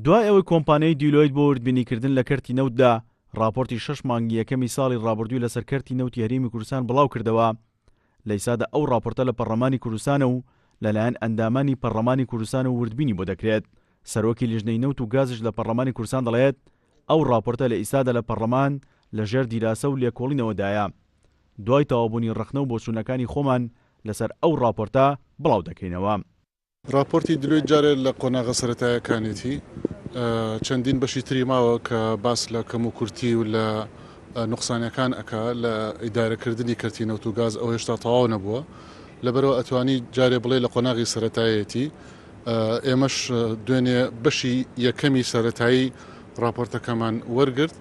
دوای ئەوەی کۆمپانیای دیلۆیت بۆ وردبینیکردن لە کەرتی نەوتدا ڕاپۆرتی شەش مانگی یەکەمی ساڵی ڕابردووی لەسەر کەرتی نەوتی هەرێمی کوردستان بڵاوکردەوە، لە ئیستادا ئەو ڕاپۆرتە لە پەڕلەمانی کوردستانە و لەلایەن ئەندامانی پەڕلەمانی کوردستانەوە وردبینی بۆ دەکرێت. سەرۆکی لیژنەی نەوت و گازیش لە پەڕلەمانی کوردستان دەڵێت، ئەو ڕاپۆرتە لە ئیستادا لە پەڕلەمان لە ژێر دیراسە و لێکۆڵینەوەدایە. دوای تەواوبوونی ڕەخنە و بۆچوونەکانی خۆمان لەسەر ئەو ڕاپۆرتە بڵاو دەکەینەوە. ڕاپۆرتی دلۆیت جارێ لە قۆناغە سەرەتایەکانێتی، چەندین بەشی تری ماوە کە باس لە کەموکورتی و لە نوقسانیەکان ئەکا لە ئیدارەکردنی کەرتی نەوت و گاز، ئەوە هێشتا تەواو نەبووە، لەبەرئەوە ئەتوانی جارێ بڵێ لە قۆناغی سەرەتایەتی. ئێمەش دوێنێ بەشی یەکەمی سەرەتایی ڕاپۆرتەکەمان وەرگرت،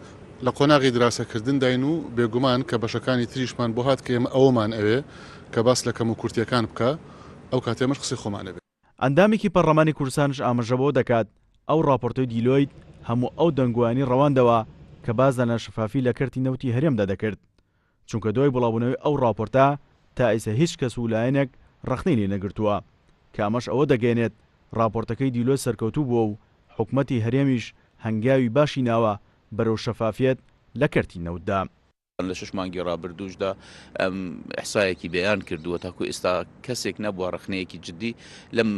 لە قۆناغی دراسەکردنداین و بێگومان کە بەشەکانی تریشمان بۆ هات کە ئێمە ئەوەمان ئەوێ کە باس لە کەموکورتیەکان بکا، ئەو کاتە ئێمەش قسەی خۆمان ئەبێ. ئەندامێکی پەڕلەمانی کوردستانش ئاماژە بەوە دەکات، ئەو ڕاپۆرتەی دیلۆیت هەموو ئەو دەنگۆیانەی ڕەواندەوە کە باس لە ناشەفافی لە کەرتی نەوتی هەرێمدا دەکرد، چونکە دوای بڵاوبوونەوەی ئەو ڕاپۆرتە تا ئیستا هیچ کەس و لایەنێک ڕەخنەی لێ نەگرتووە، کە ئەمەش ئەوە دەگەیەنێت ڕاپۆرتەکەی دیلۆیت سەرکەوتوو بووە و حکومەتی هەرێمیش هەنگاوی باشی ناوە بەرەو شەفافیەت لە کەرتی نەوتدا. لە شەش مانگی ڕابردووشدا ئەم ئیحسایەکی بەیان کردووە تاکو ئێستا کەسێک نەبووە ڕەخنەیەکی جدی لەم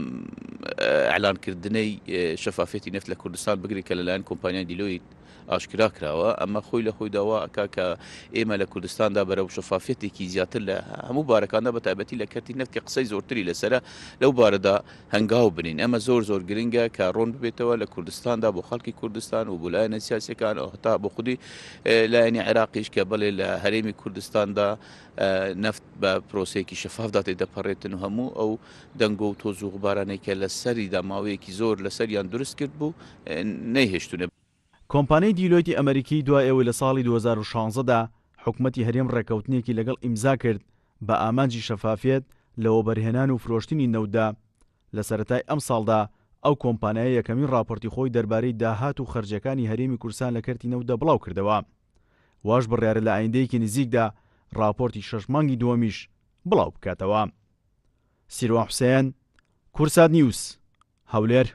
ئەلانکردنەی شەفافەتی نەفت لە کوردستان بگرێت کە لەلایەن کۆمپانیای دیلۆیت ئاشکرا کراوە ئەمە خۆی لە خۆی داوا ئەکا کە ئێمە لە کوردستاندا بەرەو شەفافەتێکی زیاتر لە هەموو بارەکاندا بە تایبەتی لە کەرتی نەفت کە قسەی زۆرتری لەسرە لەو بارەدا هەنگاو بنین ئەمە زۆر زۆر گرنگە کە ڕۆن ببێتەوە لە کوردستاندا بۆ خەڵکی کوردستان و بۆ لایەنە سیاسەکان و هەتا بۆ خودی لایەنی عێراقیش کە بەڵێ لە هەرێمی کوردستاندا نەفت بە پرۆسەیەکی شەفافدا تێدەپەڕێتن و هەموو ئەو دەنگۆ و تۆز و غوبارانەی کە لە سەریدا ماوەیەکی زۆر لەسەریان دروست کرد بوو نەیهێشتونە. کۆمپانیای دیلۆیتی ئەمەریکی دوای ئەوەی لە ساڵی 2016 دا حکومەتی هەرێم ڕێککەوتنێکی لەگەڵ ئیمزا کرد بە ئامانجی شەفافیەت لە وەبەرهێنان و فرۆشتنی نەوتدا، لە سەرەتای ئەمساڵدا ئەو کۆمپانیایە یەکەمین ڕاپۆرتی خۆی دەربارەی داهات و خەرجیەکانی هەرێمی کوردستان لە کەرتی نەوتدا بڵاوکردەوە. واش بڕیارە لە ئایندەیەکی نزیکدا ڕاپۆرتی شەش مانگی دووەمیش بڵاوبکاتەوە. سیروان حوسێن، کوردسات نیوز، هەولێر.